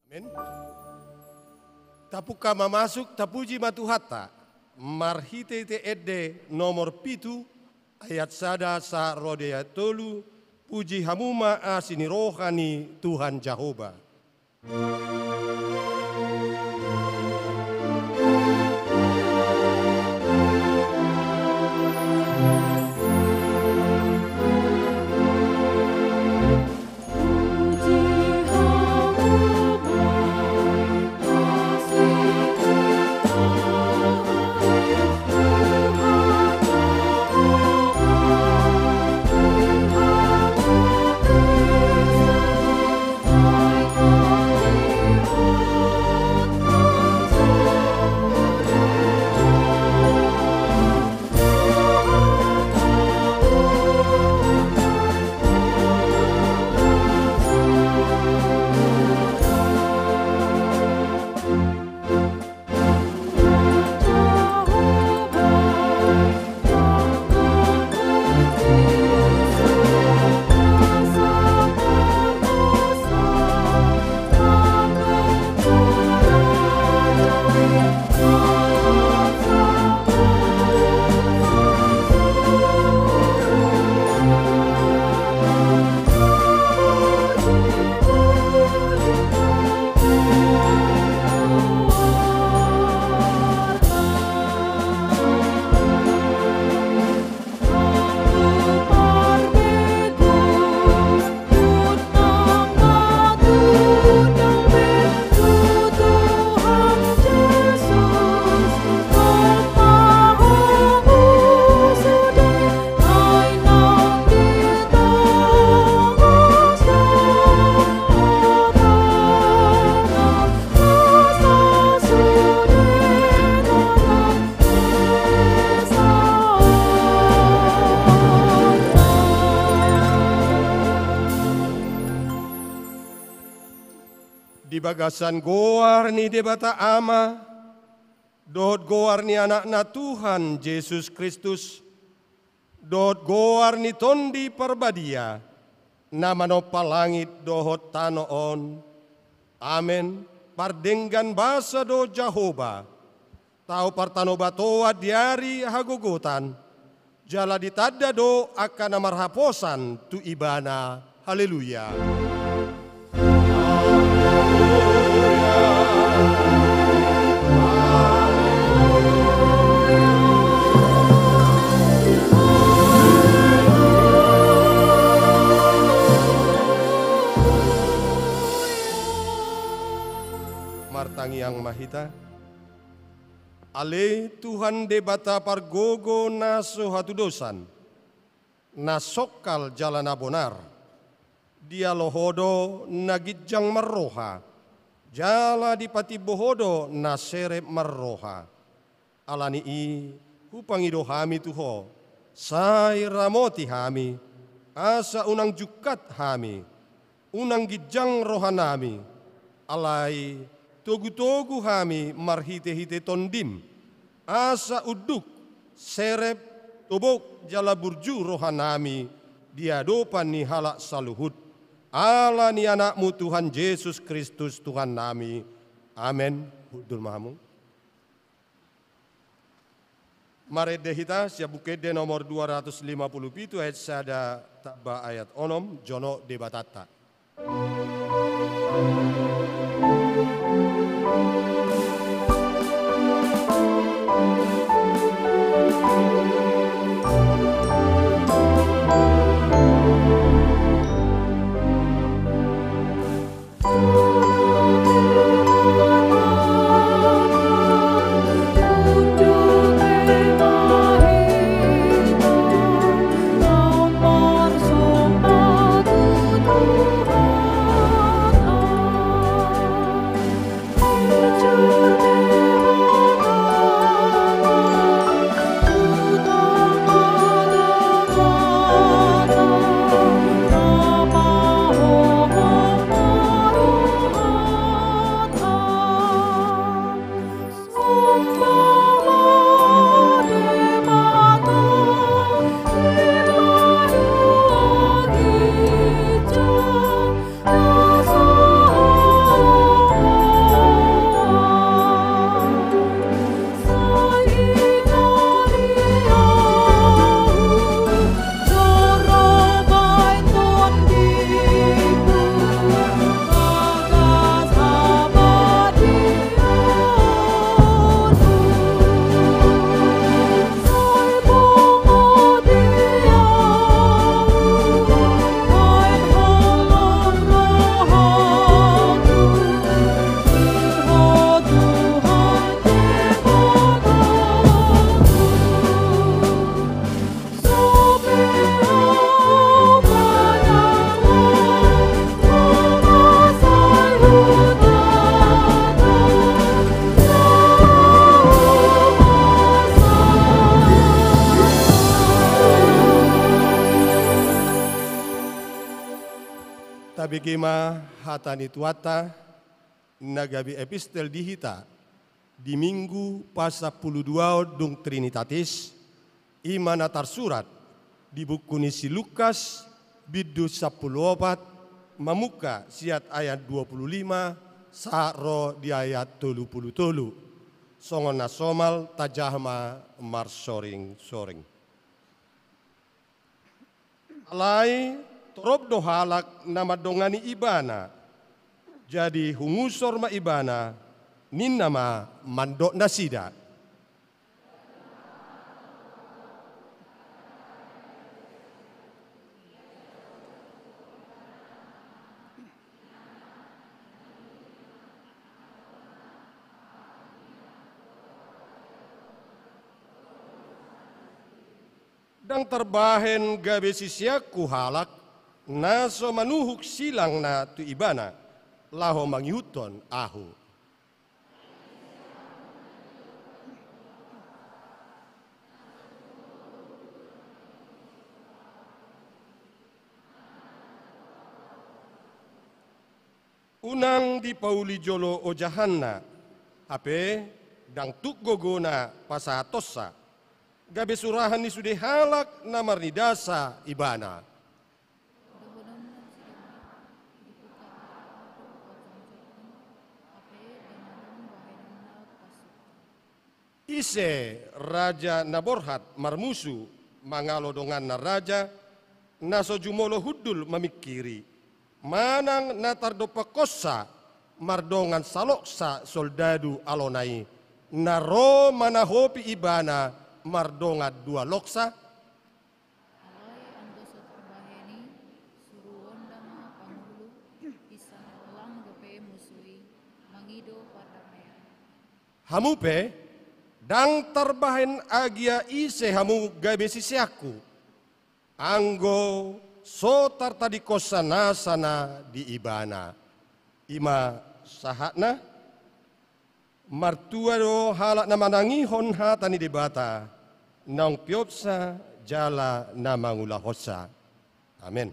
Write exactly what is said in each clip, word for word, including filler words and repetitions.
Amen. Tapungka ma masuk, tapuji ma Tuhanta marhitehite ende nomor pitu, ayat sada sahat ro di ayat tolu. Puji hamu ma asi ni roha ni Tuhan Jahowa. Di bagasan goar ni Debata Ama, dohot goar ni Anakna Tuhan Jesus Kristus, dohot goar ni Tondi Parbadia, na manompa langit dohot tano on. Amen. Pardenggan basa do Jahowa, tao partanobatoan di ari hagogotan, jala ditanda do angka na marhaposan tu Ibana. Haleluya. Martangiang ma hita. Ale Tuhan Debata pargogo na so hatudosan, na songkal jala na bonar, dialo Ho do na ginjang marroha, jala dipatimbo Ho do na serep marroha. Ala ni i hupangido hami tu Ho, sai ramoti hami, asa unang jungkat hami, unang ginjang rohanami, alai togutogu hami marhitehite Tondim, asa unduk, serep, tobok jala burju rohanami di adopan ni halak saluhut. Ala ni Anakmu Tuhan Jesus Kristus Tuhannami. Amen. Hundul ma hamu. Marende hita sian Buku Ende nomor dua ratus lima puluh pitu ayat sada tamba ayat onom, jonok Debatanta. Dengke ma hata ni Tuhanta, na gabe epistel di hita di Minggu pasampuluduaon dung Trinitatis, i ma na tarsurat di buku ni si Lukas, bindu sampulu opat, mamungka sian ayat dua pulu lima, sahat ro di ayat tolu pulu tolu. Songon na somal, tajaha ma marsoring-soring. Alai torop do halak na mandongani Ibana. Jadi hungusor ma Ibana, ninna ma mandok nasida: Ndang tarbahen gabe siseanKu halak na so manuhuk silangna tu ibana, laho mangihuthon Ahu. Unang dipauli jolo ojahanna, hape ndang tuk gogona pasahatonsa, gabe surahan ni sude halak na marnidasa ibana. Dohonon ma siganup i, dibuka ma roha ni jongjong i, hape ndang adong bahenonna pansukta. Ise raja na borhat marmusu mangalo donganna raja, na so jumolo hundul mamingkiri, manang na tardompakhonsa mardongan saloksa soldadu alona i, na ro manahopi ibana mardongan dua loksa? Alai anggo so tarbahen i, suruonda ma pangulu, pinsan holang dope musu i, mangido pardamean. Hamu pe, ndang tarbahen agia ise hamu gabe siseanKu, anggo so tartadingkonsa nasa na di ibana. I ma sahatna. Martua do halak na manangihon hata ni Debata, naung piopsa jala na mangulahonsa. Amen.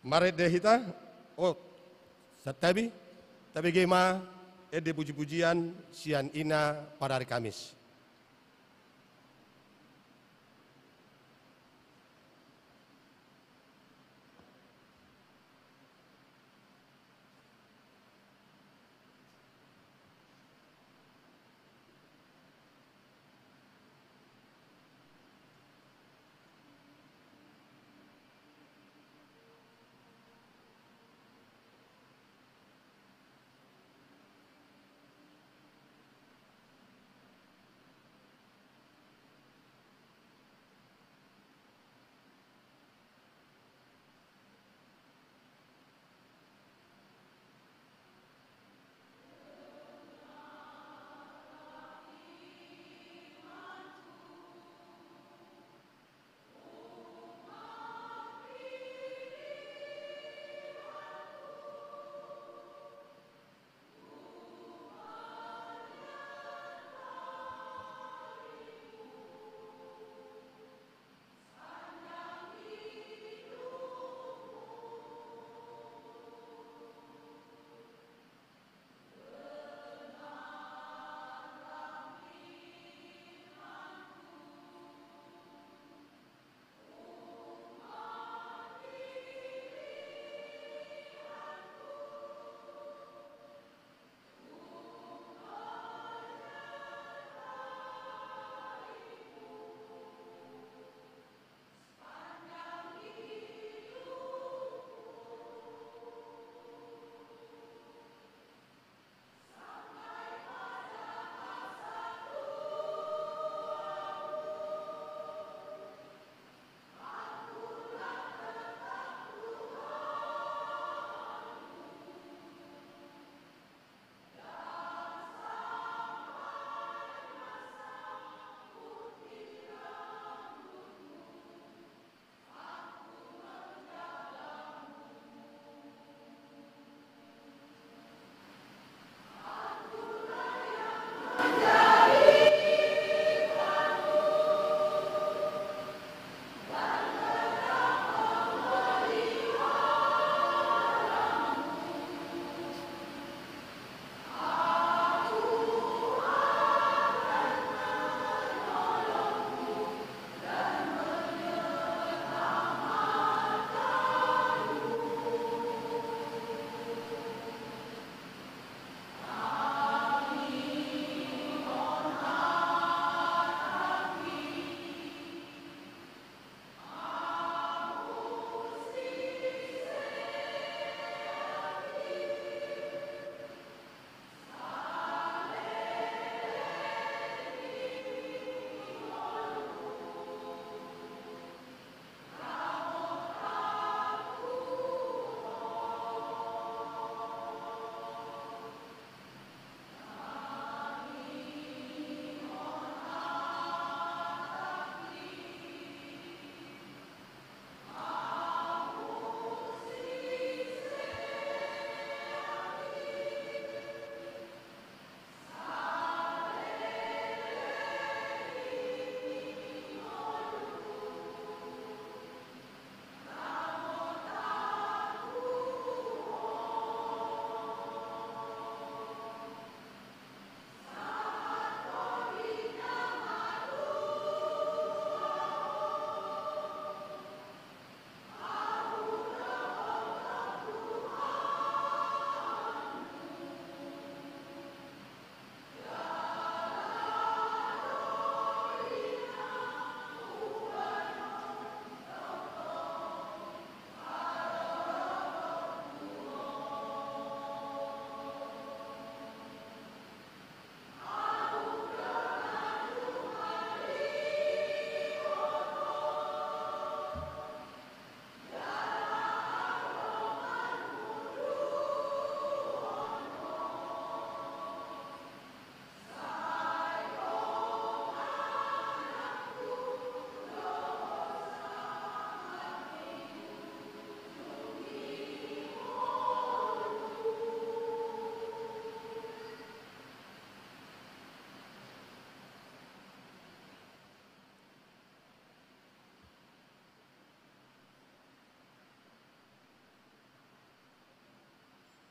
Marende hita, o, santabi, tabege ma ende pujipujian sian ina parari Kamis.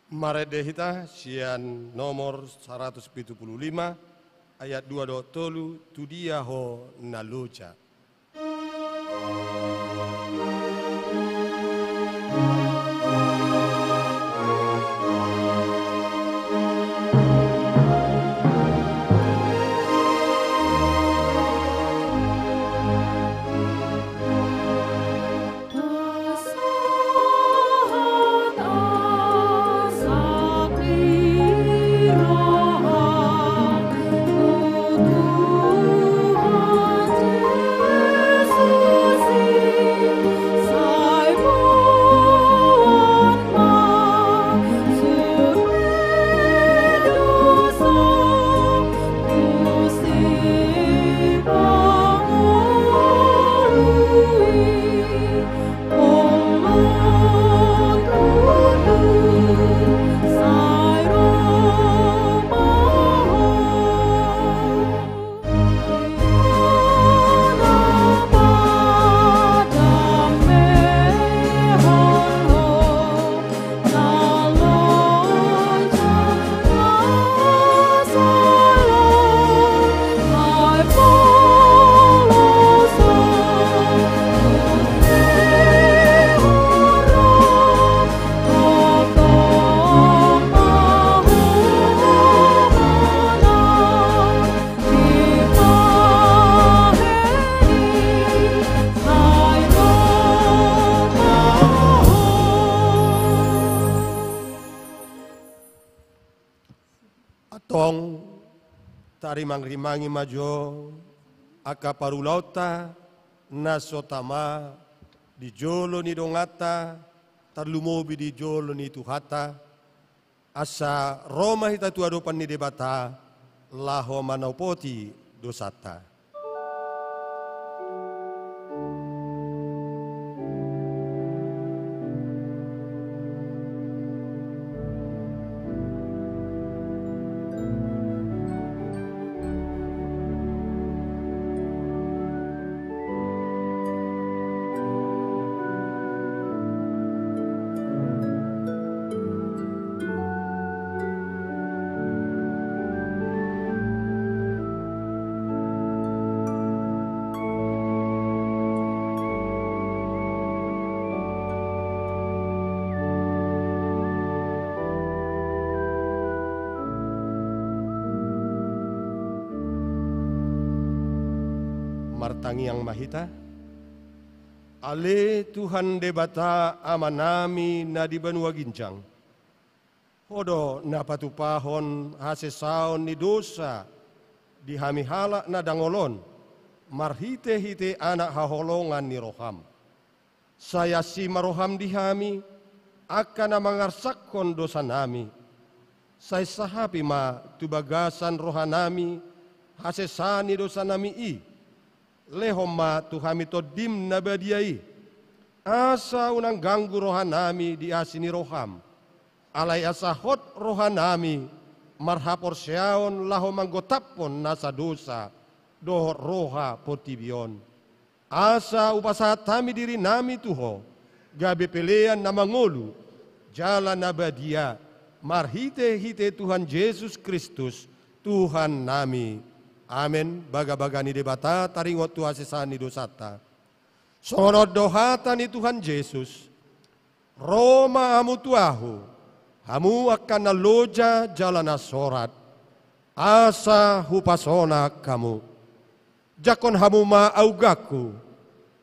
Marende hita sian nomor saratus pitu pulu lima, ayat dua dohot tolu, Tu dia ho na loja. Antong tarimangrimangi ma jo angka parulaonta na so tama di jolo ni donganta, tarlumobi di jolo ni Tuhanta, asa ro ma hita tu adopan ni Debata laho manopoti dosanta. Martangiang ma hita. Ale Tuhan Debata Amanami na di banua ginjang, Ho do na patupahon hasesaon ni dosa di hami halak na dangol on, marhitehite Anak haholongan ni roham. Sai asi ma roham di hami, angka na mangarsakhon dosanami. Sai sahapi ma tu bagasan rohanami hasesaan ni dosanami i. Lehon ma tu hami Tondim na badia i, asa unang ganggu rohanami di asi ni roham. Alai asa hot rohanami marhaporseaon laho manggotaphon nasa dosa dohot roha portibi on. Asa hupasahat hami dirinami tu Ho, gabe pelean na mangolu jala na badia, marhitehite Tuhan Jesus Kristus, Tuhannami. Amen. Bagabaga ni Debata taringot tu hasesaan ni dosanta. Songon on do hata ni Tuhan Jesus: Ro ma hamu tu Ahu, hamu angka na loja jala na sorat, asa hupasonang hamu. Jangkon hamu ma augangku,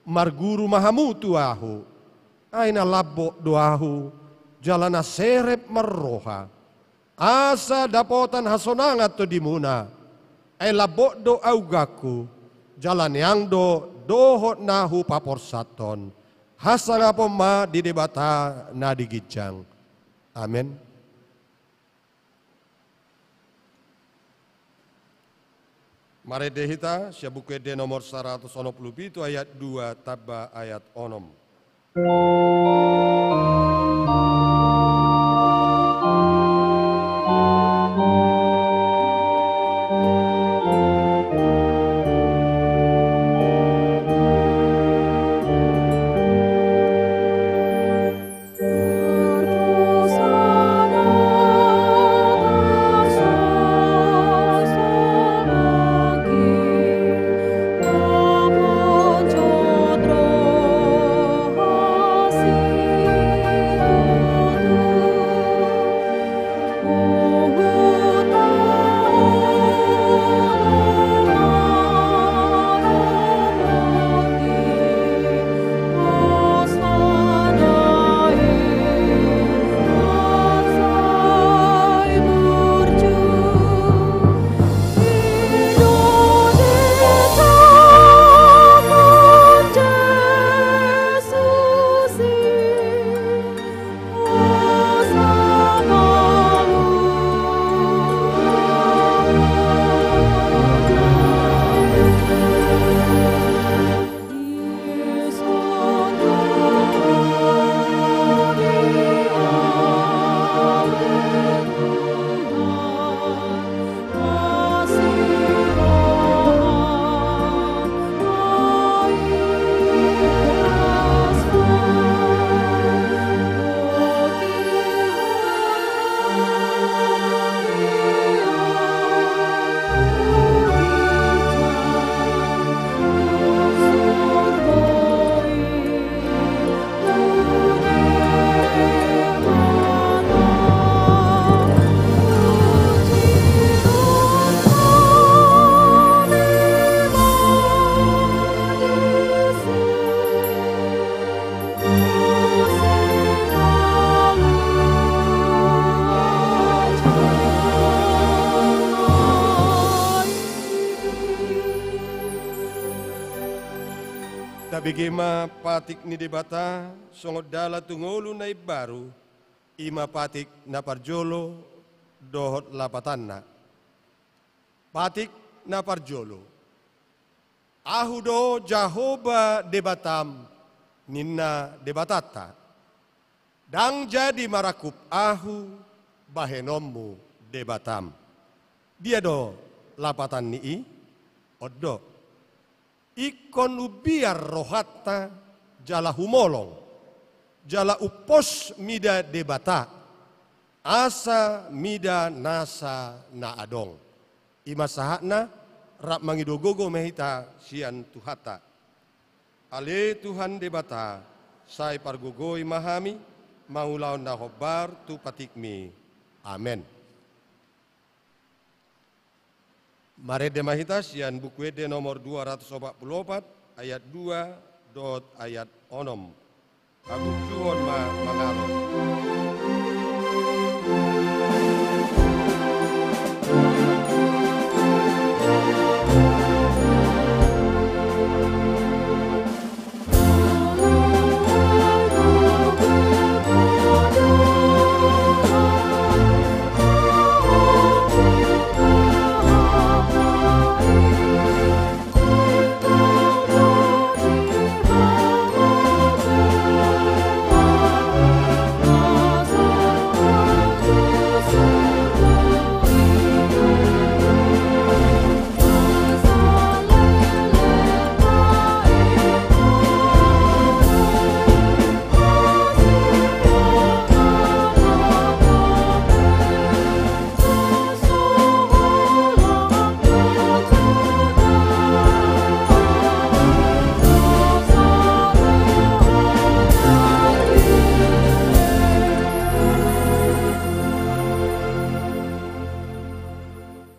marguru ma hamu tu Ahu. Ai na lambok do Ahu, jala na serep marroha. Asa dapotan hasonangan tondimuna. Ai lambok do augangku, jala neang do dohot na hupaporsathon. Hasangapon ma di Debata na di ginjang. Amen. Marende hita sian Buku Ende nomor saratus onom pulu pitu, ayat dua tamba ayat onom. Tabege ma patik ni Debata songon dalan tu ngolu na imbaru, i ma patik na parjolo dohot lapatanna. Patik na parjolo. Ahu do Jahowa Debatam, ninna Debatanta. Ndang jadi marangkup Ahu bahenonmu Debatam. Dia do lapatan ni i? On do. Ingkon umbiar rohanta jala humolong, jala umpos mida Debata, asa mida nasa na adong. I ma sahatna, rap mangido gogo ma hita sian Tuhanta. Ale Tuhan Debata, sai pargogoi ma hami, mangulahon na hombar tu patikmi. Amen. Marende ma hita sian Buku Ende nomor dua ratus opat pulu opat, ayat dua dohot ayat onom. Hagunjuhon ma mangalo.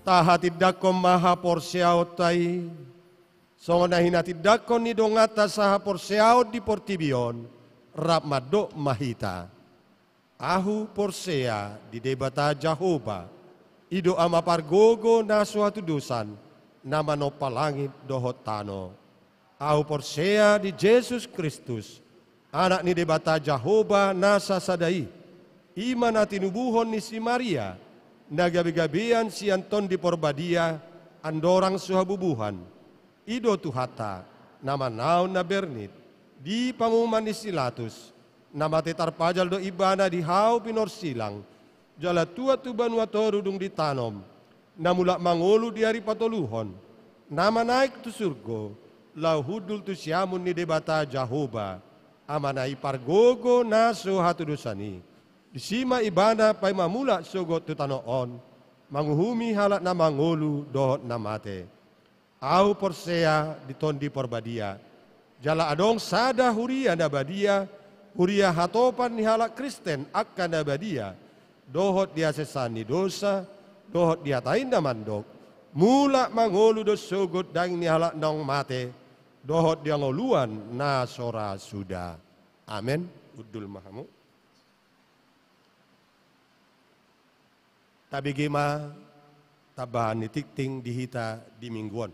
Tahatindangkon ma haporseaonta i, songon na hinatindangkon ni donganta sahaporseaon di portibi on, rap mandok ma hita. Ahu porsea di Debata Jahowa, i do Ama pargogo na so hatudosan, na manompa langit dohot tano. Ahu porsea di Jesus Kristus, Anak ni Debata Jahowa na sasada i, i ma na tinubuhon ni si Maria, na gabegabean sian Tondi Porbadia, andorang so habubuhan. I do Tuhanta, na manaon na bernit, di panguhuman ni si Latus, na mate tarpajal do Ibana di hau pinorsilang, jala tuat tu banua toru dung ditanom, na mulak mangolu di ari patoluhon, na manaek tu surgo, laho hundul tu siamun ni Debata Jahowa, Amana i pargogo na so hatudosan i. Disi ma Ibana paima mulak sogot tu tano on, manguhumi halak na mangolu dohot na mate. Ahu porsea di Tondi Porbadia. Jala adong sada huria na badia, huria hatopan ni halak Kristen angka na badia, dohot di hasesaan ni dosa, dohot di hata i na mandok, mulak mangolu do sogot daging ni halak naung mate, dohot di hangoluan na so ra suda. Amen. Hundul ma hamu. Tabege ma tambahan ni tingting di hita di minggu on.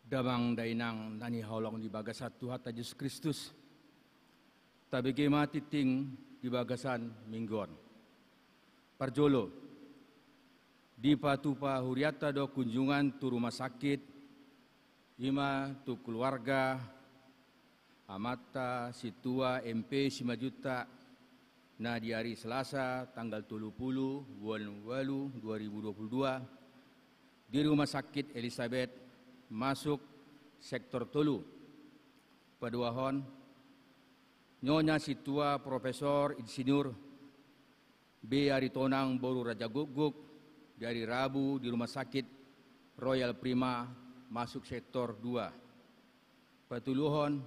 Damang dainang na hinaholongan di bagasan Tuhanta Jesus Kristus. Tabege ma tingting di bagasan minggu on. Parjolo, dipatupa hurianta do kunjungan tu rumah sakit, i ma tu keluarga amanta Sintua M P Simanjuntak, na di ari Selasa tanggal tolu pulu bulan ualu dua ribu dua pulu dua, di Rumah Sakit Elizabeth, masuk sektor tolu. Paduahon, Nyonya Sintua Profesor Insinyur B Aritonang boru Rajagukguk, di ari Rabu di Rumah Sakit Royal Prima, masuk sektor dua. Patoluhon,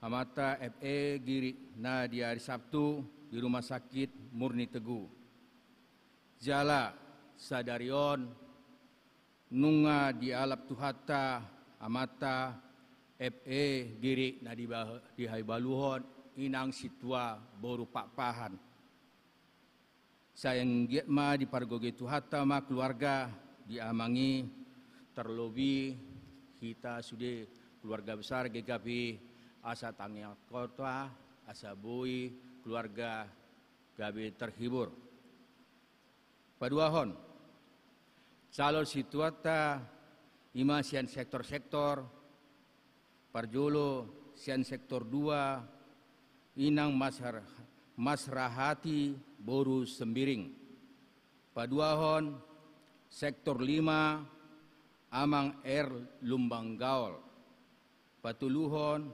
amanta F E Giri, na di ari Sabtu di Rumah Sakit Murni Teguh. Jala sadari on nunga dialap Tuhanta Amanta F E Giri na di ba-, di haibaluhon, inang sintua boru Pakpahan. Sai anggiat ma dipargogoi Tuhanta ma keluarga di amang i, terlebih hita sude keluarga besar G K P, asa tangiang hita, asa boi keluarga gabe terhibur. Paduahon, calon sintuanta i ma sian sektor-sektor. Parjolo sian sektor dua, inang Masar-, Masrahati boru Sembiring. Paduahon, sektor lima, amang R Lumban Gaol. Patoluhon,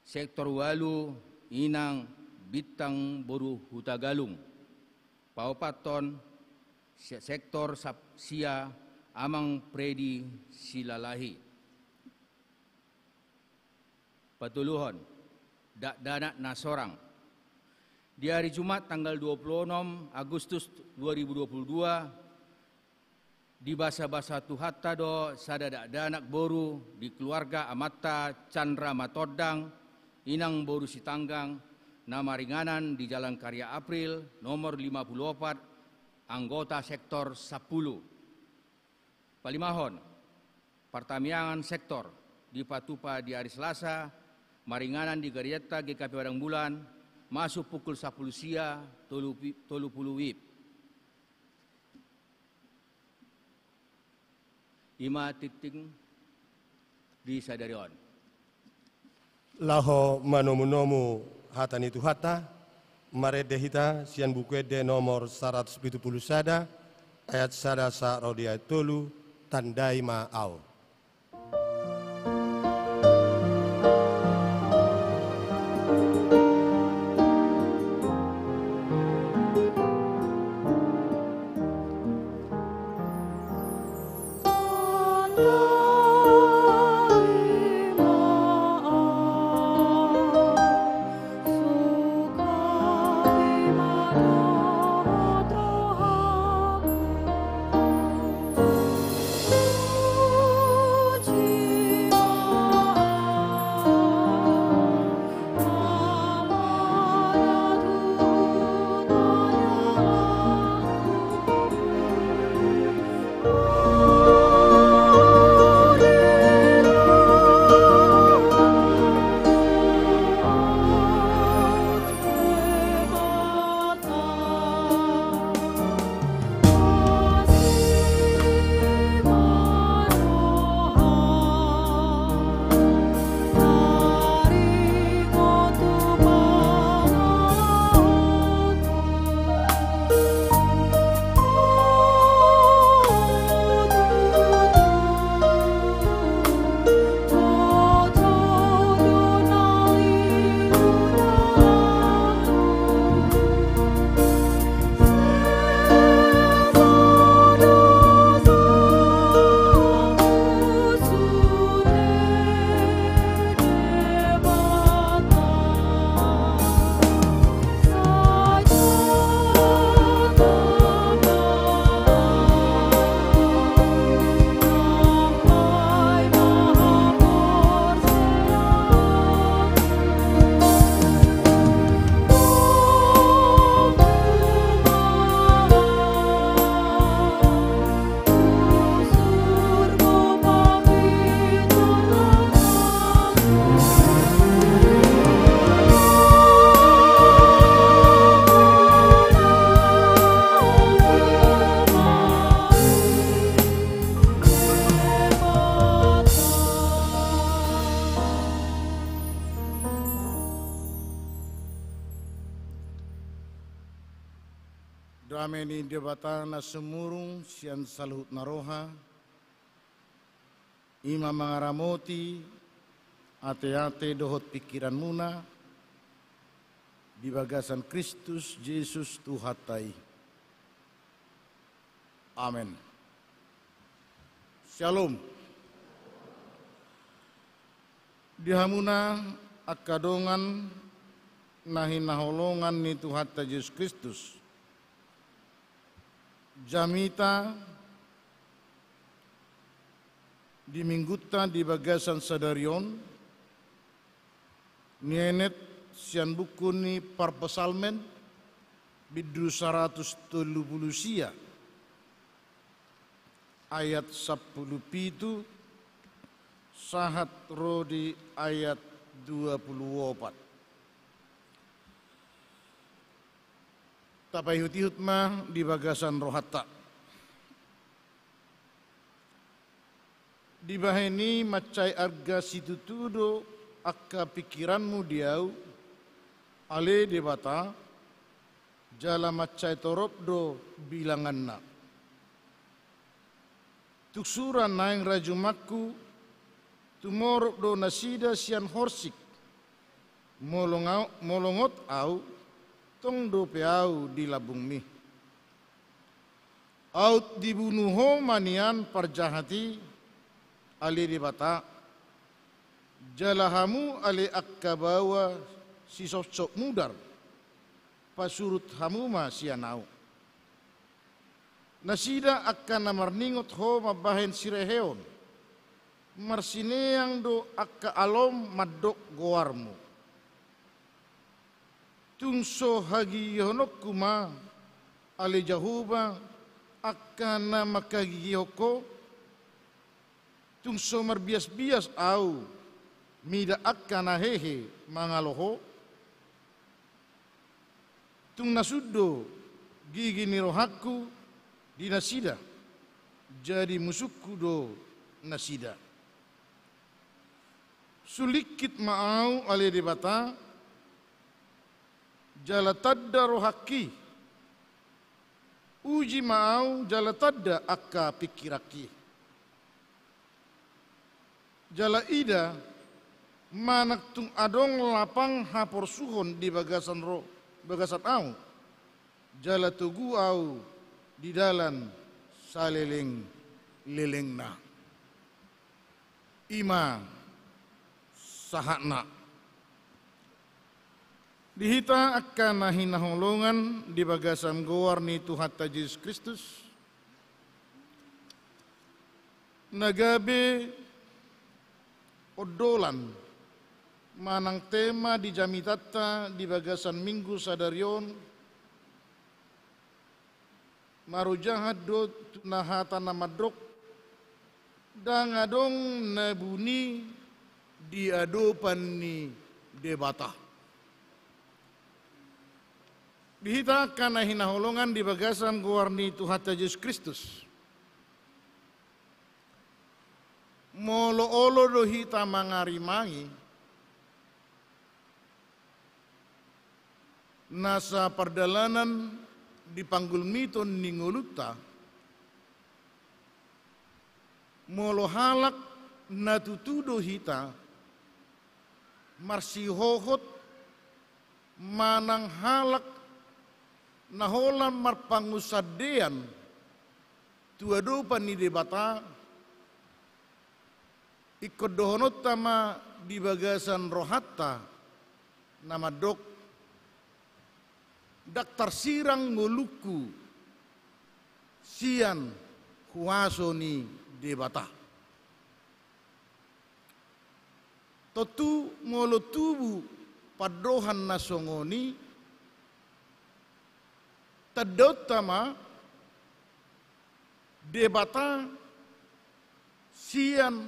sektor ualu, inang Bintang boru Hutagalung. Paopathon, se-, sektor sap-, sia, amang Fredi Silalahi. Patoluhon, dakdanak na sorang. Di hari Jumat tanggal dua puluh enam Agustus dua ribu dua puluh dua, dibasabasa Tuhanta do sada dakdanak boru di keluarga amanta Chandra Matondang, inang boru Sitanggang, na maringanan di Jalan Karya April nomor lima puluh opat, anggota sektor sampulu. Palimahon, partangiangan sektor dipatupa di hari Selasa, maringanan di garejanta G K P Padang Bulan, masuk pukul sampulu sia tolu pi-, tolu pulu W I B. I ma tingting di sadari on. Laho manomu-nomu hata ni Tuhanta, marende hita sian Buku Ende nomor saratus pitu pulu sada, ayat sada sahat ro di ayat tolu, Tandai ma Ahu. Dame ni Debata na sumurung sian saluhutna roha, i ma mangaramoti ateate dohot pingkiranmuna di bagasan Kristus Jesus Tuhanta i. Amen. Syalom. Di hamuna angka dongan na hinaholongan ni Tuhanta Jesus Kristus. Jamita di Minggunta di bagasan sadari on nienet sian buku ni Parpsalmen, bindu saratus tolu pulu sia, ayat sampulu pitu sahat ro di ayat dua pulu opat. Tapaihut-ihut ma di bagasan rohanta. Dibahen i mansai arga situtu do angka pingkiranmu di ahu, ale Debata, jala mansai torop do bilanganna. Tung sura naeng rajumanku, tumorop do nasida sian horsik. Molo nga-, molo ngot ahu, tong dope ahu di lambungmi. Aut dibunu Ho ma nian parjahat i, ale Debata, jala hamu ale angka baoa sisotsot mudar, pasurut hamu ma sian ahu. Nasida angka na marningot Ho mambahen sireheon, marsineang do angka alom mandok goarmu. Tung so hagigihononku ma, ale Jahowa, angka na mangkagigihon Ho? Tung so marbias-bias ahu mida angka na hehe mangalo Ho? Tung na sun do gigi ni rohangku di nasida, jadi musungku do nasida. Sulingkit ma ahu, ale Debata, jala tanda rohangki. Uji ma ahu jala tanda angka pingkiranki. Jala ida, manang tung adong lapang haporsuhon di bagasan ro-, bagasan ahu, jala togu ahu di dalan saleleng-lelengna. I ma sahatna. Di hita angka na hinaholongan di bagasan goar ni Tuhanta Jesus Kristus, na gabe ondolan manang tema di jamitanta di bagasan Minggu sadari on, marojahan do tu na hata na mandok, ndang adong na buni di adopan ni Debata. Di hita angka na hinaholongan di bagasan goar ni Tuhanta Jesus Kristus, molo olo do hita mangarimangi nasa pardalanan di panggulmiton ni ngolunta, molo halak na tutu do hita marsihohot manang halak na holan marpangunsandean tu adopan ni Debata, ingkon dohononta ma di bagasan rohanta na mandok, ndang tarsirang ngolungku sian huaso ni Debata. Tontu molo tubu pandohan na songon i, tandaonta ma Debata sian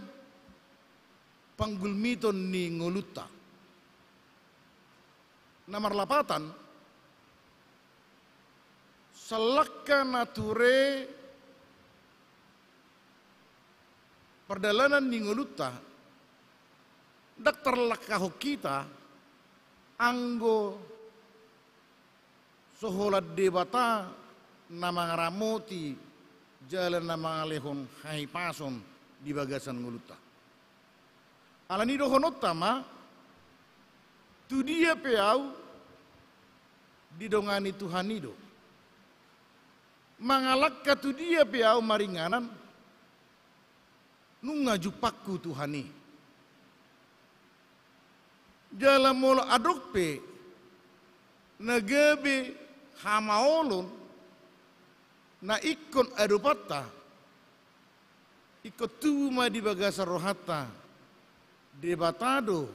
panggulmiton ni ngolunta. Na marlapatan, salangka na ture pardalanan ni ngolunta, ndang tarlangkahon hita anggo so holan Debata na mangaramoti jala na mangalehon hahipason di bagasan ngolunta. Alani dohononta ma, tu dia pe ahu didongani Tuhan i do. Mangalangka tu dia pe ahu maringanan, nunga jumpangku Tuhan i. Jala molo adong pe na gabe hamaolon Na ingkon adopanta, ingkon tubu ma di bagasan rohanta, Debata do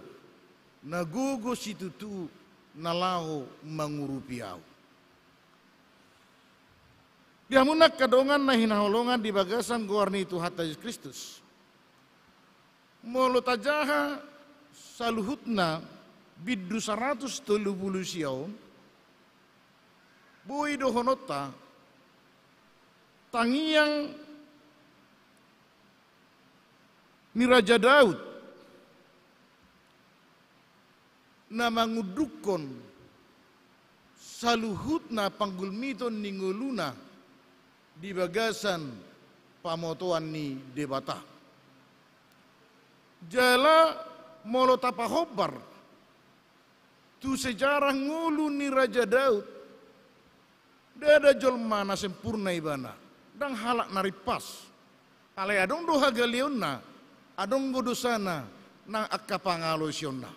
na gogo situtu na laho mangurupi ahu. Di hamu angka dongan na hinaholongan di bagasan goar ni Tuhanta Jesus Kristus. Molo tajaha saluhutna bindu saratus tolu pulu sia on, boi dohononta tangiang ni Raja Daud na mangundukhon saluhutna panggulmiton ni ngoluna di bagasan pamotoan ni Debata. Jala molo tapahombar tu sejarah ngolu ni Raja Daud, ndada jolma na sempurna ibana, ndang halak na rimpas. Alai adong do hagaleonna, adong do dosana, nang angka pangalosionna.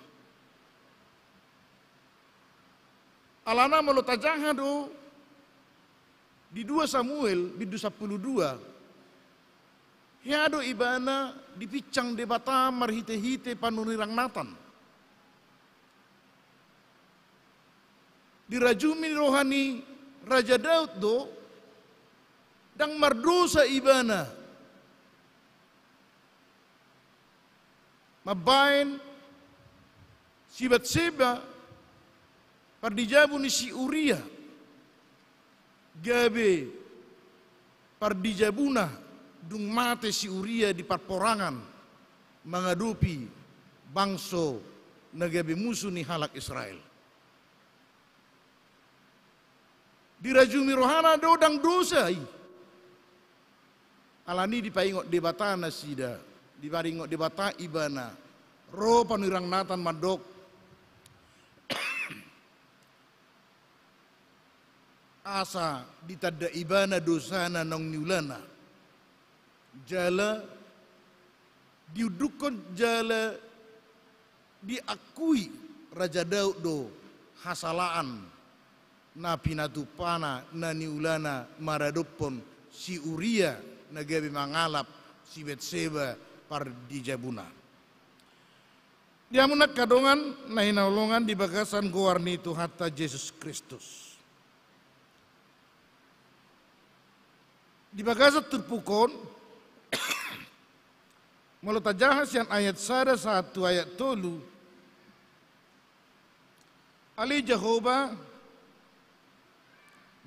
Alana molo tajaha do di dua Samuel bindu sampulu dua, hea do ibana dipinsang Debata marhitehite panurirang Natan. Dirajumi roha ni Raja Daud do, ndang mardosa ibana mambahen si Batseba pardijabu ni si Uria, gabe pardijabuna dung mate si Uria di parporangan mangadopi bangso na gabe musu ni halak Israel. Dirajumi rohana do ndang dosa i. Alani dipaingot Debata nasida, dipaingot Debata ibana. Ro panurirang Natan mandok, asa ditanda ibana dosana naung niulana. Jala diundukhon jala diakui Raja Daud do hasalaan na pinatumpana na niulana maradophon si Uria na gabe mangalap si Batseba pardijabuna. Di hamu angka dongan na hinaholongan di bagasan goar ni Tuhanta Jesus Kristus. Di bagasan turpuk on, molo tajaha sian ayat sada sahat tu ayat tolu, ale Jahowa,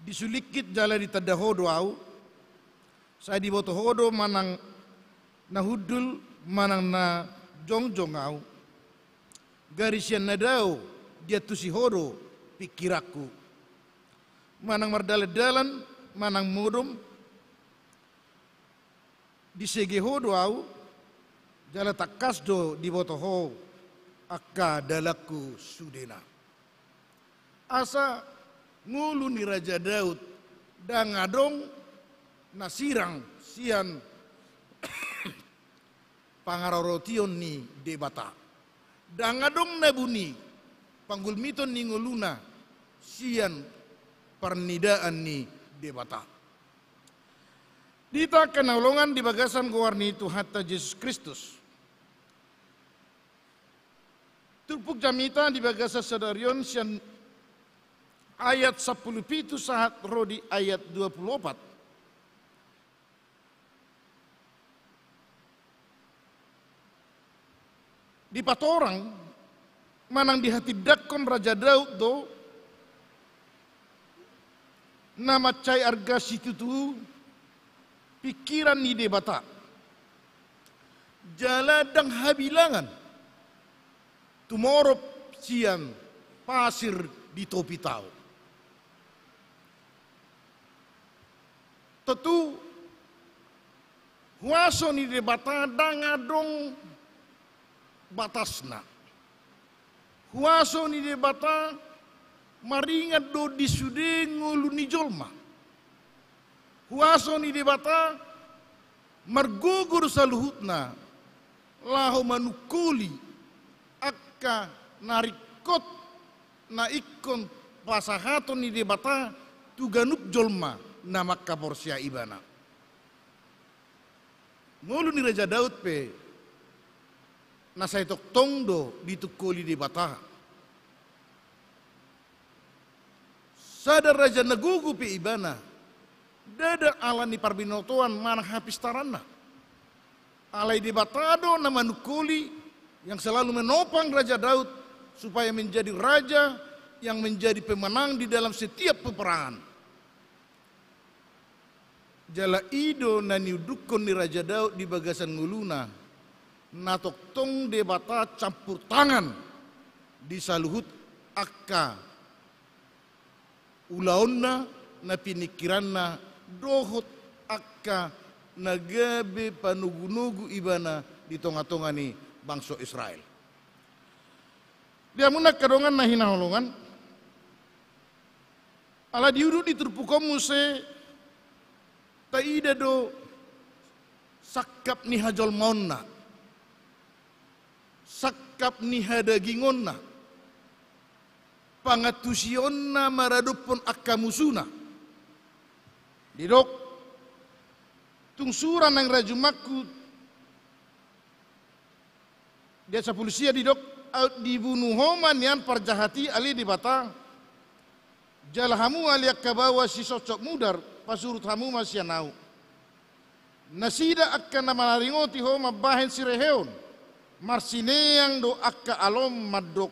disulingkit jala ditanda Ho do ahu, sai diboto Ho do manang na hundul manang na jongjong ahu. Gari sian na dao diantusi Ho do pingkiranku. Manang mardalandalan manang modom, disege Ho do ahu, jala tangkas do diboto Ho angka dalanku sudena. Asa ngolu ni Raja Daud ndang adong na sirang sian pangarorotion ni Debata. Ndang adong na buni panggulmiton ni ngoluna sian parnidaan ni Debata. Di hita angka na hinaholongan di bagasan goar ni Tuhanta Jesus Kristus. Turpuk jamita di bagasan sadari on sian ayat sampulu pitu sahat ro di ayat dua pulu opat. Dipatorang manang dihatindanghon Raja Daud do na mansai arga situtu pingkiran ni Debata. Jala ndang habilangan tumorop sian pasir di topi tao. Tontu huaso ni Debata ndang adong batasna. Huaso ni Debata maringan do di sude ngolu ni jolma. Huaso ni Debata margogo do saluhutna laho manungkoli angka na ringkot na ingkon pasahaton ni Debata tu ganup jolma, na mangkaporseai ibana. Ngolu ni Raja Daud pe na sai tongtong do ditungkoli Debata. Sada raja na gogo pe ibana, ndada ala ni parbinotoan manang hapistaranna. Alai Debata do na manungkoli, yang selalu menopang Raja Daud supaya menjadi raja yang menjadi pemenang di dalam setiap peperangan. Jala i do na niundukkon ni Raja Daud di bagasan ngoluna, na tongtong Debata campur tangan di saluhut angka ulaonna, na piningkiranna, dohot angka na gabe panogunogu ibana di tongatonga ni bangso Israel. Di hamuna angka dongan na hinaholongan, ala di udut ni turpuk on muse taida do sangkap ni hajolmaonna, sangkap ni hadagingonna, pangantusionna maradophon angka musuna. Didok, tung sura naeng rajumangku, di ayat sampulu sia didok, aut dibunu Ho ma nian parjahat i ale Debata, jala hamu ale angka baoa sisotsot mudar, pasurut hamu ma sian ahu. Nasida angka na manaringoti Ho mambahen sireheon, marsineang do angka alo on mandok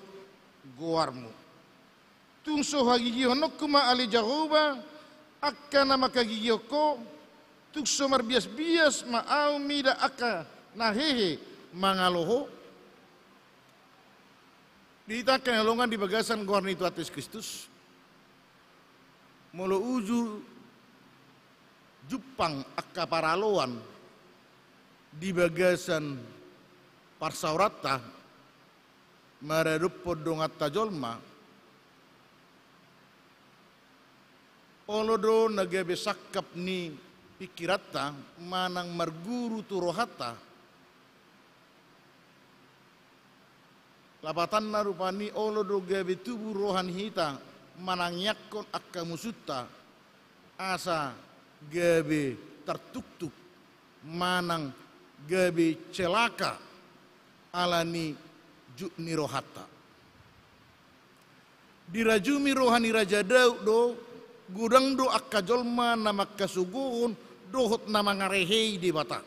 goarmu. Tung so hagigihononku ma ale Jahowa angka na mangkagigihon Ho, tung so marbiasbias ma ahu mida angka na hehe mangalo Ho. Di hita angka na hinaholongan di bagasan goar ni Tuhanta Jesus Kristus, molo uju jumpang angka paraloan di bagasan parsaoranta maradophon donganta jolma, olo do na gabe sangkap ni pingkiranta manang marguru tu rohanta. Lapatanna rupani olo do gabe tubu roha ni hita manangiangkon angka musunta asa gabe tartuktuk manang gabe celaka ala ni jut ni rohanta. Dirajumi roha ni Raja Daud do, godang do angka jolma na mangkasogohon dohot na mangarehei Debata.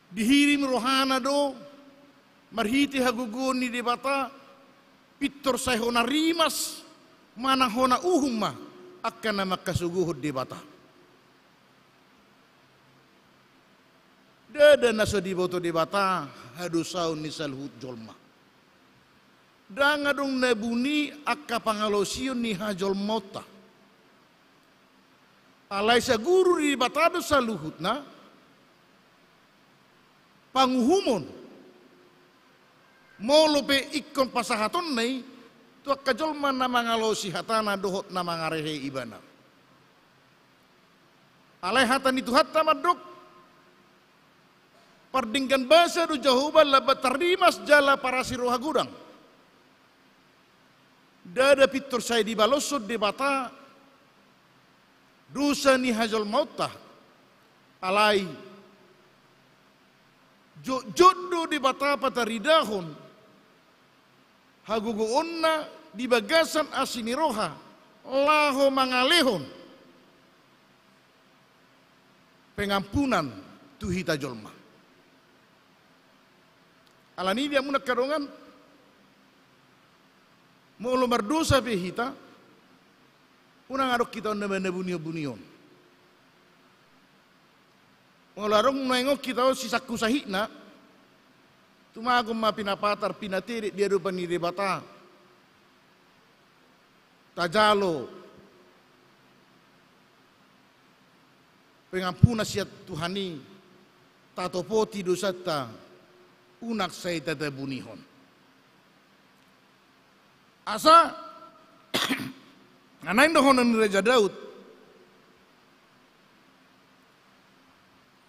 Dihirim rohana do marhite hagogoon ni Debata, pintor sai hona rimas manang hona uhum ma angka na mangkasogohon Debata. Ndada na so diboto Debata hadosaon ni saluhut jolma. Ndang adong na buni angka pangalaosion ni hajolmaonta. Alai saguru ni Debata do saluhutna, panguhumon, molo pe ingkon pasahatonna i tu angka jolma na mangalaosi hatana dohot na mangarehei ibana. Alai hata ni Tuhanta mandok, pardenggan basa do Jahowa, lambat tarrimas jala parasi roha godang. Ndada pintor sai dibaloshon Debata dosa ni hajolmaonta, alai jotjot do Debata pataridahon hagogoonna di bagasan asi ni roha laho mangalehon pengampunan tu hita jolma. Alani i di hamuna angka dongan, molo mardosa pe hita, unang adong hita on na manabunihon-bunihon. Molo adong nuaeng on hita on sisangku sahitna, tumagon ma pinapatar pinatedek di adopan ni Debata. Tajalo pengampunan sian Tuhan i, tatopoti dosanta, unang sai tatabunihon. Asa na naeng dohonon ni Raja Daud,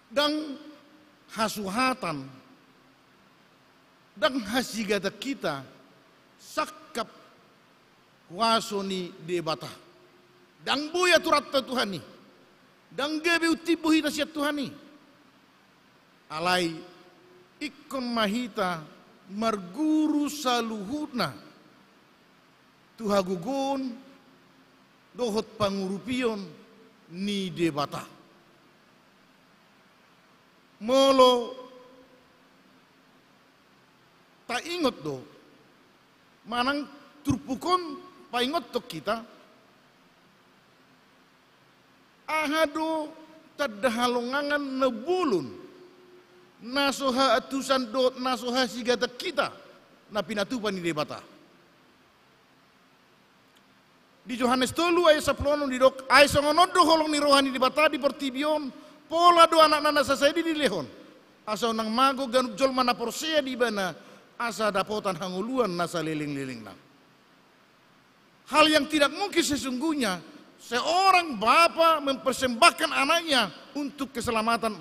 ndang hasuhatan, ndang hasigatan hita sangkap huaso ni Debata. Ndang boi aturanta Tuhan i. Ndang gabe untimbo hita sian Tuhan i. Alai ingkon ma hita marguru saluhutna tu hagogoon dohot pangurupion ni Debata. Molo taingot do, manang turpuk on paingothon hita, aha do tanda halongangan na bolon, na so haantusan dohot na so hasigatan hita na pinatupa ni Debata. Di Johannes tolu ayat sampulu onom didok, ai songon on do holong ni roha ni Debata di portibi on, pola do Anakna na sasada i dilehon, asa unang mago ganup jolma na porsea di Ibana, asa dapotan hangoluan na salelenglelengna. Hal yang tidak mungkin sesungguhnya seorang bapa mempersembahkan anaknya untuk keselamatan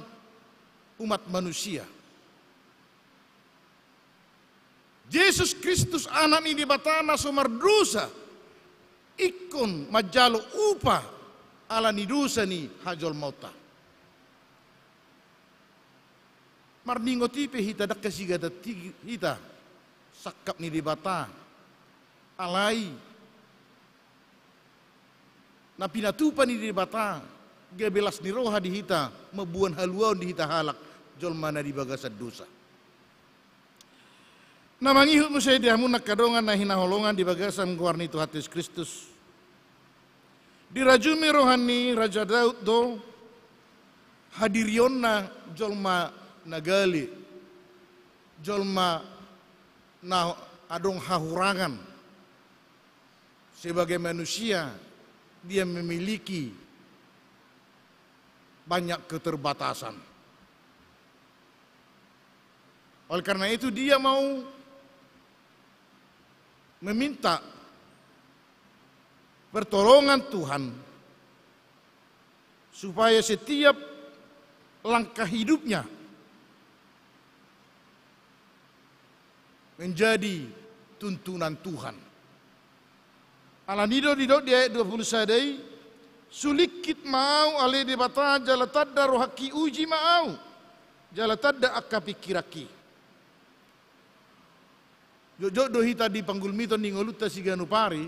umat manusia. Jesus Kristus, Anak ni Debata na so mardosa, ingkon manjalo upa ala ni dosa ni hajolmaonta. Marningot i pe hita, ndang hasigatan hita sangkap ni Debata. Alai na pinatupa ni Debata gabe las ni roha di hita, mamboan haluaon di hita halak jolma na di bagasan dosa. Na mangihut muse di hamu angka dongan na hinaholongan di bagasan goar ni Tuhanta Jesus Kristus. Dirajumi roha ni Raja Daud do hadirionna jolma na gale, jolma na adong hahurangan. Sebagai manusia, dia memiliki banyak keterbatasan. Oleh karena itu, dia mau meminta pertolongan Tuhan supaya setiap langkah hidupnya menjadi tuntunan Tuhan. Alani do didok di ayat dua puluh sada i, sulingkit ma ahu ale Debata, jala tanda rohangki, uji ma ahu, jala tanda angka pingkiranki. Jotjot do hita di panggulmiton ni ngolunta siganup ari,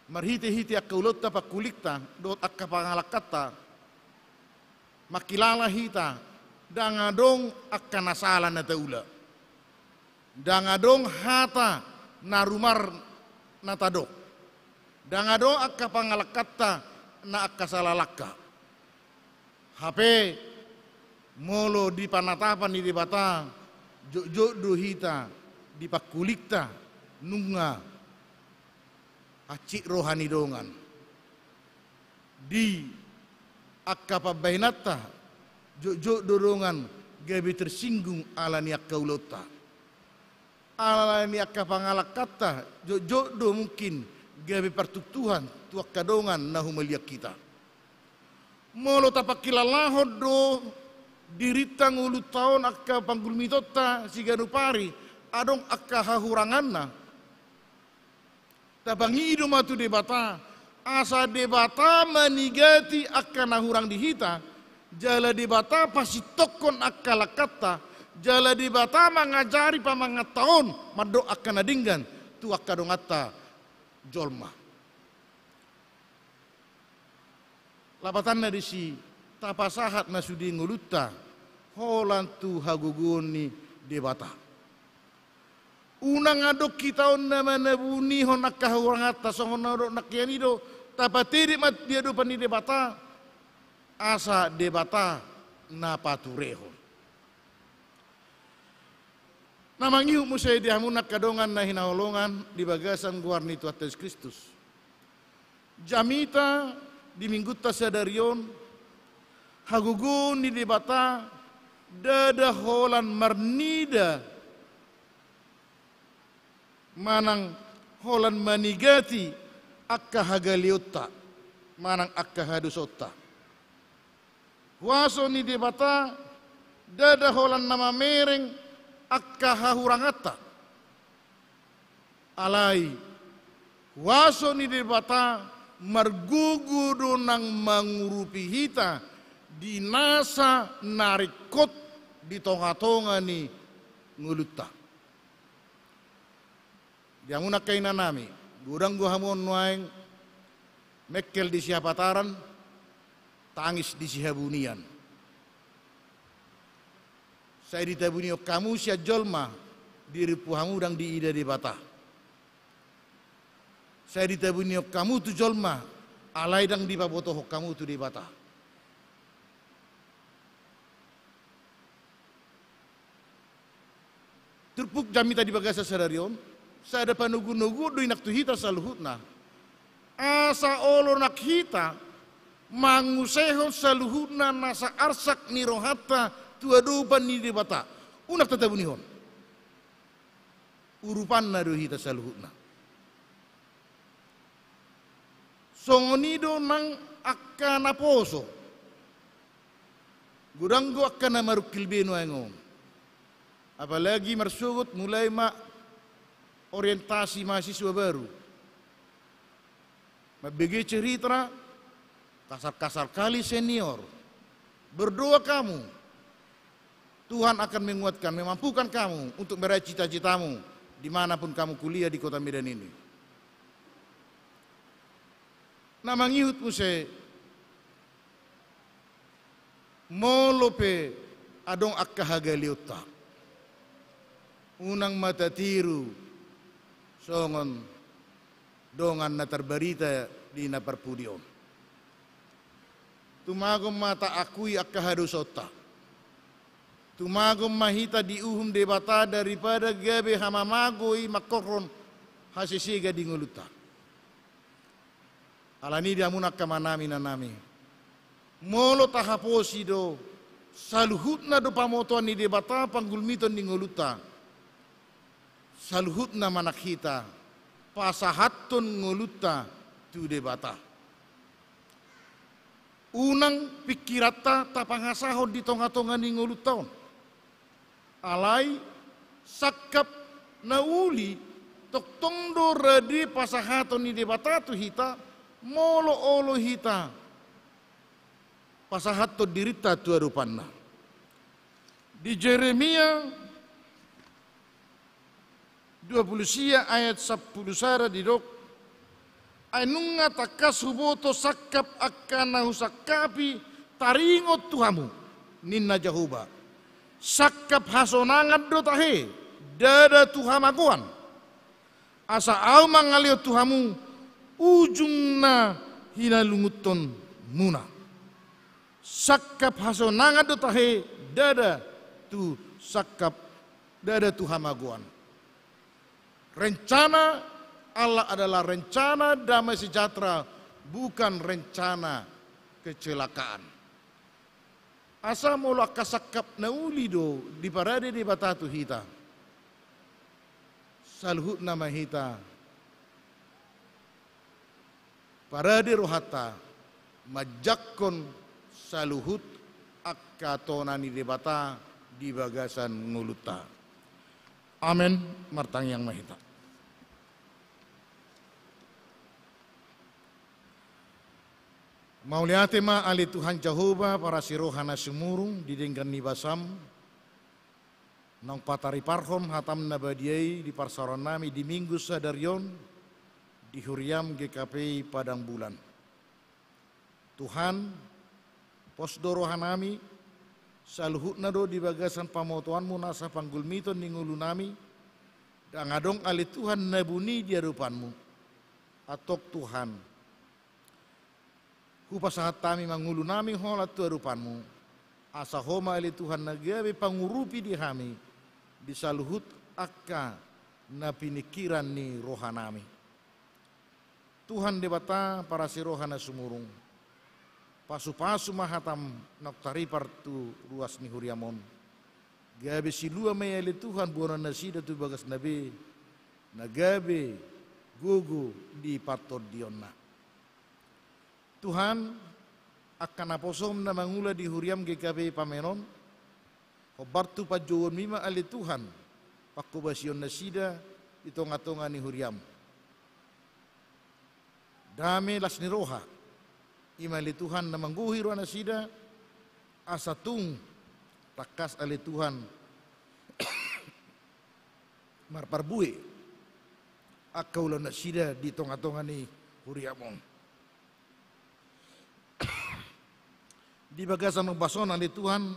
marhitehite angka ulaonta, pangkulingta dohot angka pangalangkanta, mangkilala hita, ndang adong angka na sala na taula, ndang adong hata na rumar na tadok, ndang adong angka pangalangkanta na angka sala langka. Hape molo di panatapan ni Debata, jotjot do hita di pangkulingta nunga hansit roha ni dongan. Di angka pambahenanta, jotjot do dongan gabe tersinggung ala ni angka ulaonta. Ala ni angka pangalangkanta, jotjot do mungkin gabe partuktuhan tu angka dongan na humaliang hita. Molo tapangkilalahon do dirinta, ngolunta on, angka panggulmitonta siganup ari, adong angka hahuranganna, tapangido ma tu Debata, asa Debata manigati angka na hurang di hita, jala Debata pasintongkon angka langkanta, jala Debata mangajari pamanganta on mandok angka na denggan tu angka donganta jolma. Lapatanna disi, tapasahat ma sude ngolunta holan tu hagogoon ni Debata. Unang adong hita on na manabunihon angka hahuranganta, songon na didok nangkin i do, tapatedek ma di adopan ni Debata, asa Debata na paturehon. Na mangihut muse di hamu angka dongan na hinaholongan di bagasan goar ni Tuhanta Jesus Kristus. Jamita di minggunta sadari on, hagogoon ni Debata ndada holan marnida manang holan manigati angka hagaleonta manang angka hadosaonta. Huaso ni Debata ndada holan na mamereng angka hahuranganta. Alai huaso ni Debata margogo do nang mangurupi hita di nasa na ringkot di tonga-tonga ni ngolunta. Di hamu angka inanami, godang do hamu on nuaeng mengkel di sihapataran, tangis di sihabunian. Sai ditabunihon hamu sian jolma, dirimpu hamu ndang diida Debata. Sai ditabunihon hamu tu jolma, alai ndang dipabotohon hamu tu Debata. Turpuk jamita di bagasan sadari on, sada panogunoguon do i nang tu hita saluhutna. Asa olo nang hita mangusehon saluhutna nasa arsak ni rohanta tu adopan ni Debata. Unang tatabunihon. Urupanna do hita saluhutna. Songon i do nang angka naposo. Godang do angka na marungkil be nuaeng on. Apalagi marsogot mulai ma orientasi mahasiswa baru. Mambege cerita, kasar-kasar kali senior. Berdoa kamu, Tuhan akan menguatkan, memampukan kamu untuk meraih cita-citamu di mana pun kamu kuliah di Kota Medan ini. Na mangihut muse, molo pe adong angka hagaleonta, unang ma tatiru songon dongan na tarbarita di na parpudi on. Tumagon ma taakui angka hadosaonta. Tumagon ma hita diuhum Debata daripada gabe hamamago i mangkorhon hasesega di ngolunta. Alani i di hamu angka amanami, inanami, molo tahaposi do saluhutna do pamotoan ni Debata panggulmiton ni ngolunta, saluhutna ma nang hita pasahathon ngolunta tu Debata. Unang pingkiranta tapangasahon di tonga-tonga ni ngolunta on. Alai sangkap na uli tongtong do rade pasahaton ni Debata tu hita, molo olo hita pasahathon dirinta tu adopanna. Di Jeremia dua pulu sia ayat sampulu sada didok, ai nunga tangkas huboto sangkap angka na husangkapi taringot tu hamu, ninna Jahowa. Sangkap hasonangan do tahe, ndada tu hamagoan. Asa ahu mangalehon tu hamu ujung na hinalungunhonmuna. Sangkap hasonangan do tahe, ndada tu sangkap, ndada tu hamagoan. Rencana Allah adalah rencana damai sejahtera, bukan rencana kecelakaan. Asa molo angka sangkap na uli do diparade Debata tu hita, saluhutna ma hita parade rohanta manjangkon saluhut angka tona ni Debata di bagasan ngolunta. Amen. Martangiang ma hita. Mauliate ma ale Tuhan Jahowa, parasi roha na sumurung di denggan ni basam, naung patariparhon hatam na badia i di parsaorannami di Minggu sadari on di huriam G K P I Padang Bulan. Tuhan, pos do rohanami, saluhutna do di bagasan pamotoanmu nasa panggulmiton ni ngolunami, ndang adong ale Tuhan na buni di adopanmu. Antong Tuhan, hupasahat hami ma ngolunami holan tu adopanmu, asa Ho ma ale Tuhan na gabe pangurupi di hami, di saluhut angka na piningkiran ni rohanami. Tuhan Debata parasi roha na sumurung, pasupasu ma hatam naung taripar tu ruas ni huriam on. Gabe silua ma i ale Tuhan boanonnasida tu bagasna be, na gabe gogo di partondionna. Tuhan, angka naposom na mangula di huriam G K P I Pamenon, hombar tu panjouonmi ma ale Tuhan, pangkobasiononnasida di tonga-tonga ni huriam. dame las ni roha. I ma ale Tuhan na manggohi roha nasida, asa tung tangkas ale Tuhan marparbue angka ulaon nasida di tonga-tonga ni huriam on. Di bagasan ombas on ale Tuhan,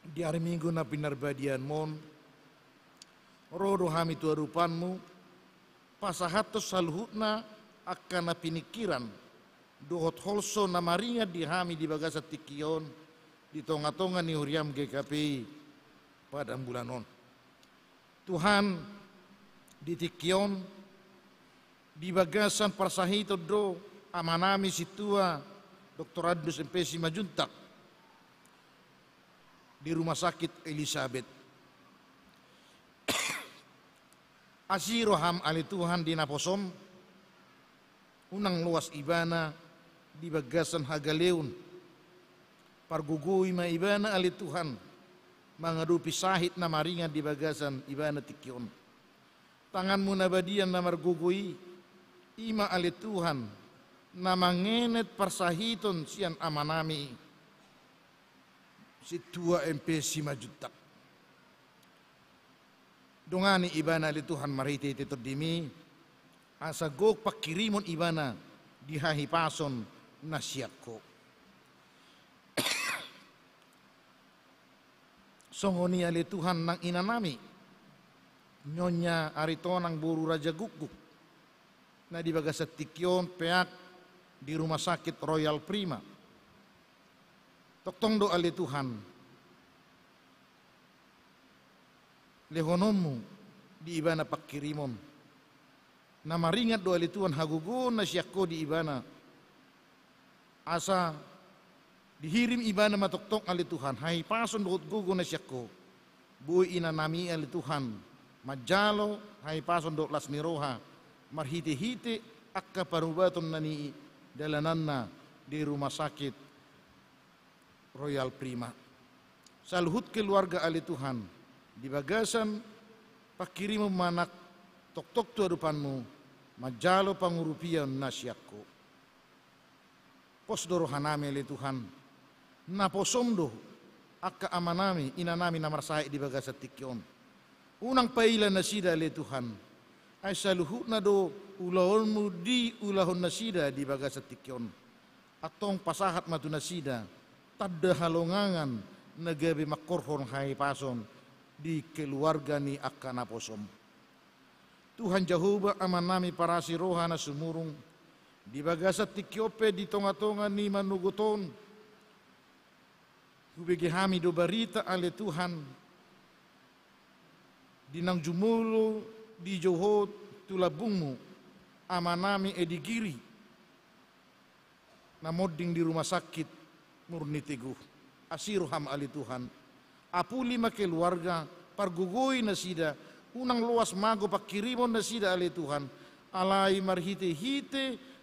di ari Minggu na pinarbadianmu on, ro do hami tu adopanmu, pasahathon saluhutna angka na piningkiran dohot holso na maringan di hami di bagasan tingki on, di tonga-tonga ni huriam G K P I Padang Bulan on. Tuhan, di tingki on, di bagasan parsahiton do amanami sintua Doktor Andus M P Simanjuntak di Rumah Sakit Elizabeth. Asi roham ale Tuhan di naposom, unang loas ibana di bagasan hagaleon. Pargogoi ma ibana ale Tuhan, mangadopi sahit na maringan di bagasan ibana tingki on. Tanganmu na badia na margogo i, i ma ale Tuhan, na mangenet parsahiton sian amanami sintua M P Simanjuntak. Dongani ibana ale Tuhan marhite-hite tondimi, asa gok pangkirimon ibana di hahipason na sian Ho. Songon i ale Tuhan nang inanami, Nyonya Aritonang boru Raja Gukguk, na di bagasan tingki on peak di Rumah Sakit Royal Prima. Tongtong do ale Tuhan, lehononmu di ibana pangkirimon. Na maringan do ale Tuhan hagogoon na sian Ho di ibana. Asa dihirim ibana ma tongtong ale Tuhan hahipason dohot gogo na sian Ho. Boi inanami ale Tuhan manjalo hahipason dohot las ni roha marhite-hite angka parubaton na nidalananna di Rumah Sakit Royal Prima. Saluhut keluarga ale Tuhan, di bagasan pangkirimon ma nang tongtong tu adopanmu manjalo pangurupion na sian Ho. Pos do rohanami ale Tuhan, naposom do angka amanami inanami na marsahit di bagasan tingki on. Unang paila nasida ale Tuhan, ai saluhutna do ulaonmu diulahon nasida di bagasan tingki on. Antong pasahat ma tu nasida tanda halongangan na gabe mangkorhon hahipason di keluarga ni angka naposom. Tuhan Jahowa amanami parasi roha na sumurung, di bagasan tingki on pe di tonga-tonga ni manogot on, hubege hami do barita ale Tuhan, di naung jumolo dijou Ho tu lambungmu amanami Edi Giri, na monding di Rumah Sakit Murni Teguh. Asi roham ale Tuhan, apuli ma keluarga, pargogoi nasida, unang loas mago pangkirimon nasida ale Tuhan, alai marhite-hite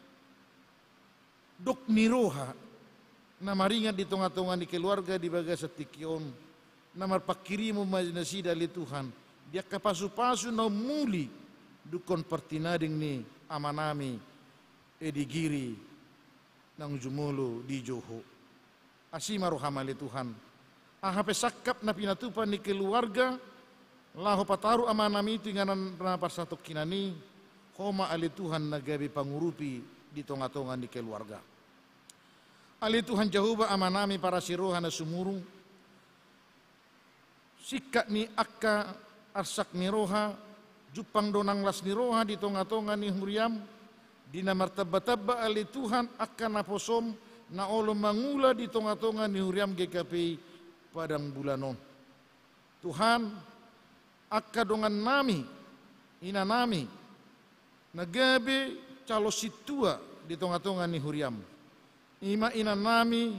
gok ni roha na maringan di tonga-tonga ni keluarga di bagasan tingki on, na marpangkirimon ma nasida ale Tuhan di angka pasu-pasu na ummuli dungkon partinading ni amanami Edi Giri naung jumolo dijou Ho. Asi ma roham ale Tuhan, aha pe sangkap na pinatupa ni keluarga laho pataru amanami tu inganan na parsatongkinan i, Ho ma ale Tuhan na gabe pangurupi di tonga-tonga ni keluarga. Ale Tuhan Jahowa amanami parasi roha na sumurung, singkat ni angka arsak ni roha, jumpang do nang las ni roha di tonga-tonga ni huriam, di na martamba-tamba ale Tuhan angka naposom na olo mangula di tonga-tonga ni huriam G K P I Padang Bulan on. Tuhan, angka dongannami, inanami, na gabe calon sintua di tonga-tonga ni huriam. I ma inanami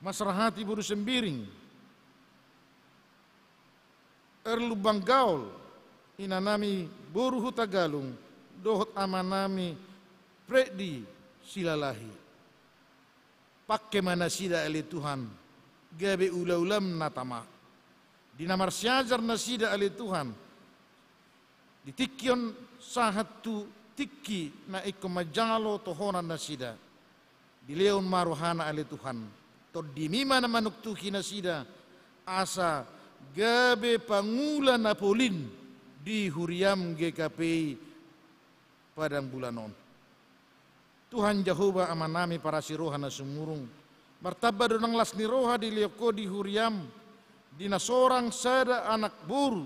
Masrahati boru Sembiring, Erlumban Gaol, inanami boru Hutagalung, dohot amanami Freddy Silalahi. Pangke ma nasida ale Tuhan, gabe ula-ulam na tama. Di na marsiajar nasida ale Tuhan, di tingki on sahat tu tingki na ingkon manjalo tohonan nasida. Dilehon ma rohana ale Tuhan, TondiMi ma na manuktuhi nasida, asa gabe pangula na polin di huriaM G K P I Padang Bulan on. Tuhan Jahowa Amanami parasi roha na sumurung, martamba do nang las ni roha dilehon Ho di huriaM, di na sorang sada anak boru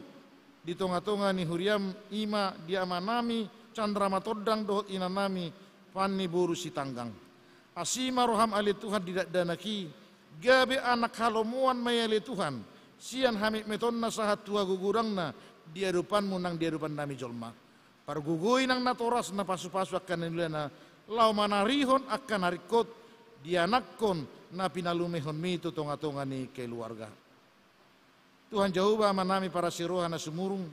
di tongatonga ni huriaM, i ma di amanami Chandra Matondang dohot inanami Fanny boru Sitanggang. Asi ma rohaM ale Tuhan di dakdanak i, gabe anak halomoan ma i ale Tuhan, sian hametmetonna sahat tu hagogodangna di adopanMu nang di adopannami jolma. Pargogoi nang natorasna, pasupasu angka na niulana, laho manarihon angka na ringkot, dianakhon na pinalumehonMi tu tongatonga ni keluarga. Tuhan Jahowa Amanami parasi roha na sumurung,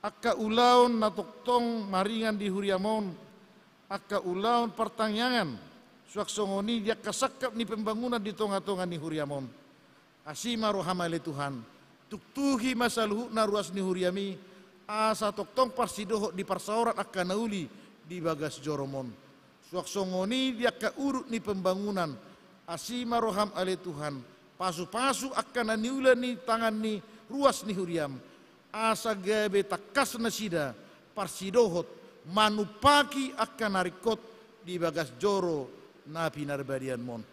angka ulaon na tongtong maringan di huriaM on, angka ulaon partangiangan, suang songon i di angka sangkap ni pembangunan di tongatonga ni huriaM on. Asi ma rohaM ale Tuhan, tuktuhi ma saluhutna ruas ni huriaMi, asa tongtong parsidohot di parsaoran angka na uli di bagas joroM on. Suang songon i di angka uruk ni pembangunan, asi ma rohaM ale Tuhan, pasupasu angka na niula ni tangan ni ruas ni huriaM, asa gabe tangkas nasida parsidohot manumpaki angka na ringkot di bagas joro na pinarbadianMu on.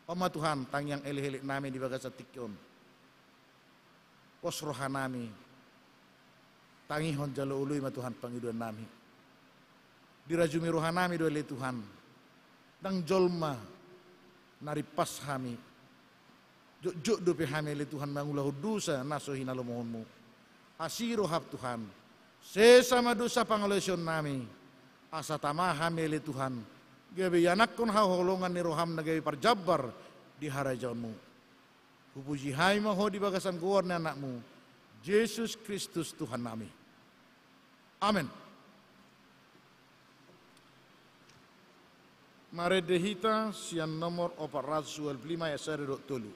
On ma Tuhan, tangiang elekeleknami di bagasan tingki on. Pos rohanami, tangihon jala oloi ma Tuhan pangidoannami. Dirajumi rohanami do ale Tuhan, ndang jolma na rimpas hami. Jotjot dope hami ale Tuhan mangulahon dosa na so hinalomohonMu. Asi rohaM Tuhan, sesa ma dosa pangalaosionnami, asa tama hami ale Tuhan, gabe ianakhon haholongan ni rohaM na gabe parjambar di harajaonMu. Hupuji hami ma Ho di bagasan goar ni AnakMu, Jesus Kristus Tuhannami. Amen. Marende hita sian nomor opat ratus ualu pulu lima ayat sada dohot tolu.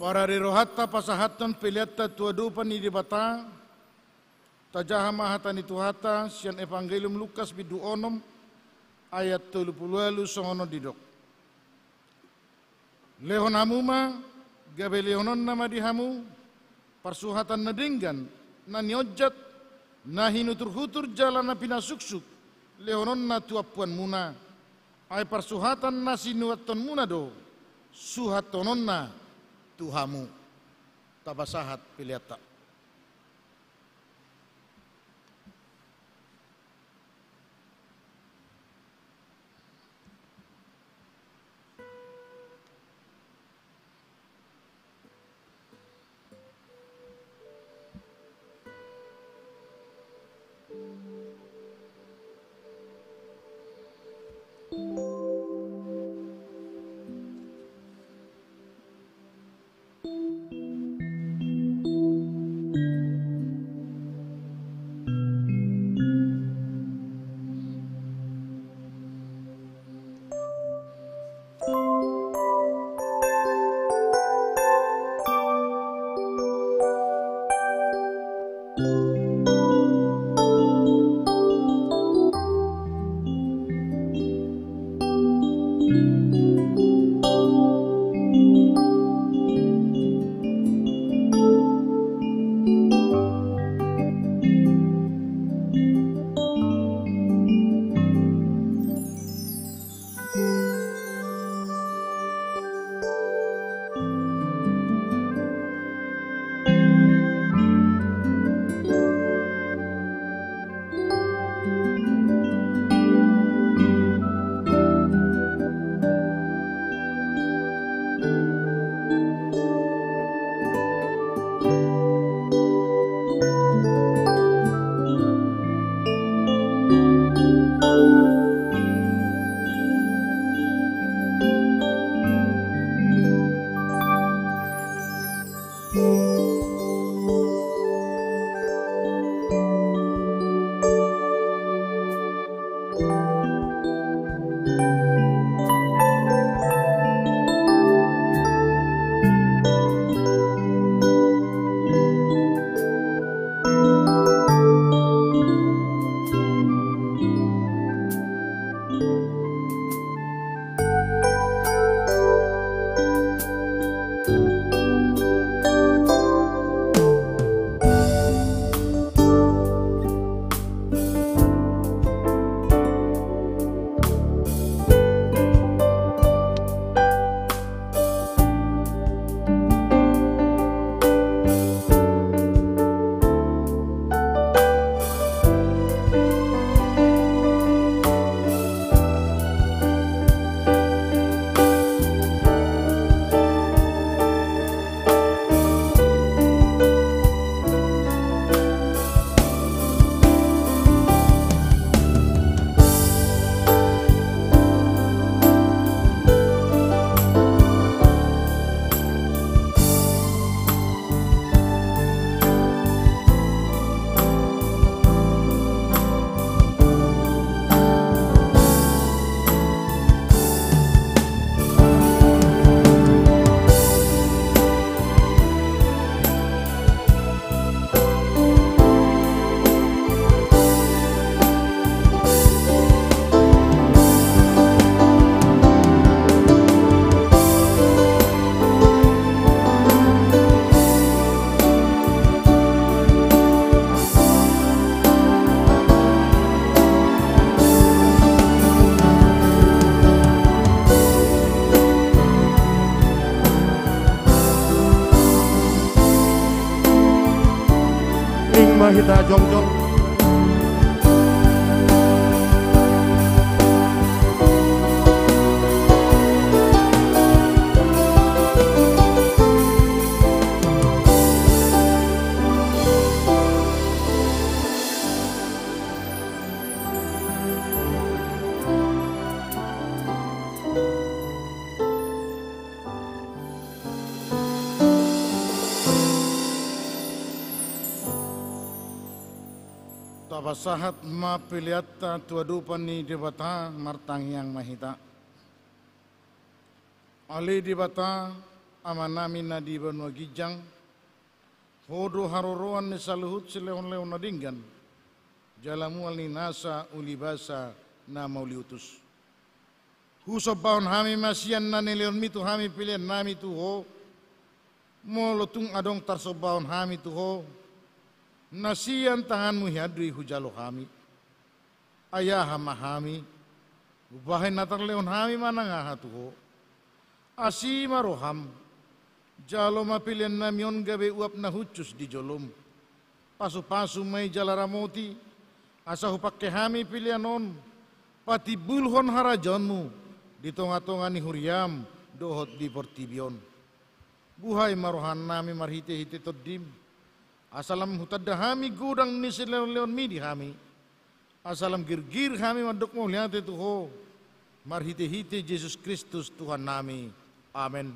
Parade rohanta pasahathon peleanta tu adopan ni Debata. Tajaha ma hata ni Tuhanta sian Evangelium Lukas bindu onom ayat tolu pulu ualu, songon on didok: Lehon hamu ma, gabe lehononna ma di hamu, parsuhatan na denggan, na nionjat, na hinuturhutur jala na pinasuksuk, lehononna tu ampuanmuna. Ai parsuhatan na sinuhathonmuna do, suhathononna tu hamu. Tapasahat peleanta. Kita jongjong. Tapasahat ma peleanta tu adopan ni Debata, martangiang ma hita. Ale Debata, Amanami na di banua ginjang, Ho do haroroan ni saluhut silehonlehon na denggan, jala mual ni nasa ulibasa na mauliutus. Husombahon hami ma sian na nilehonmi tu hami peleannami tu Ho, molo tung adong tarsombahon hami tu Ho, na sian tanganmu hian do i hujalo hami. Ai aha ma hami, umbahen na tarlehon hami manang aha tu Ho. Asi ma roham, jalo ma peleannami on gabe uap na hushus di jolom. Pasupasu ma i jala ramoti, asa hupangke hami pelean on, patimbulhon harajaonmu di tongatonga ni huriam dohot di portibi on. Buhai ma rohanami marhitehite Tondim, asa lam hutanda hami godang ni silehonlehonmi di hami, asa lam girgir hami mandok mauliate tu Ho, marhitehite Jesus Kristus Tuhannami. Amen.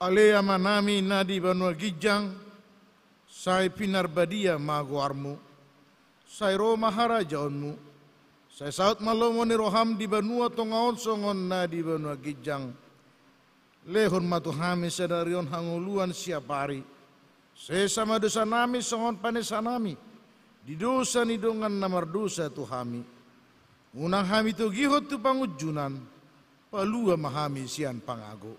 Ale Amanami na di banua ginjang, sai pinarbadia ma goarmu, sai ro ma harajaonmu, sai saut ma lomo ni roham di banua tonga on songon na di banua ginjang. Lehon ma tu hami sadari on hangoluan siapari, sesa ma dosanami songon panesanami di dosa ni dongan na mardosa tu hami. Unang hami togihon tu pangunjunan, palua ma hami sian pangago.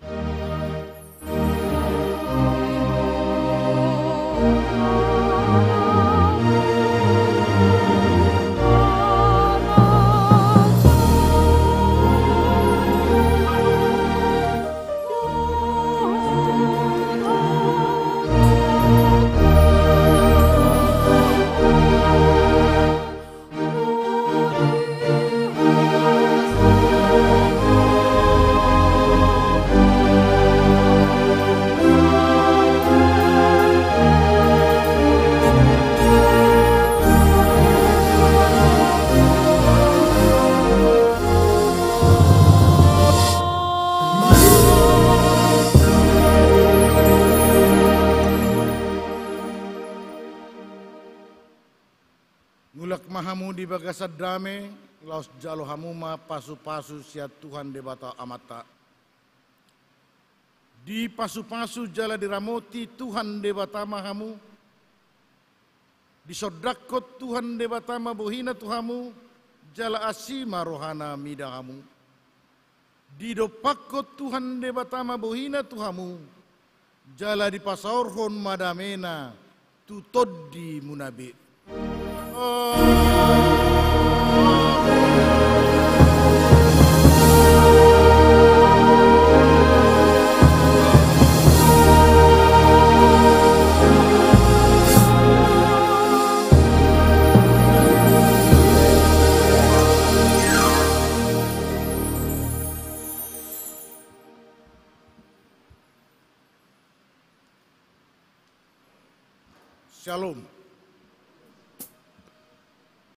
Mulak ma hamu di bagasan dame, laos jalo hamu ma pasupasu sian Tuhan Debata Amanta. Dipasupasu jala diramoti Tuhan Debata ma hamu. Disondangkon Tuhan Debata ma bohina tu hamu, jala asi ma rohana mida hamu. Didompakkon Tuhan Debata ma bohina tu hamu, jala dipasaorhon ma damena tu tondimuna be. Shalom.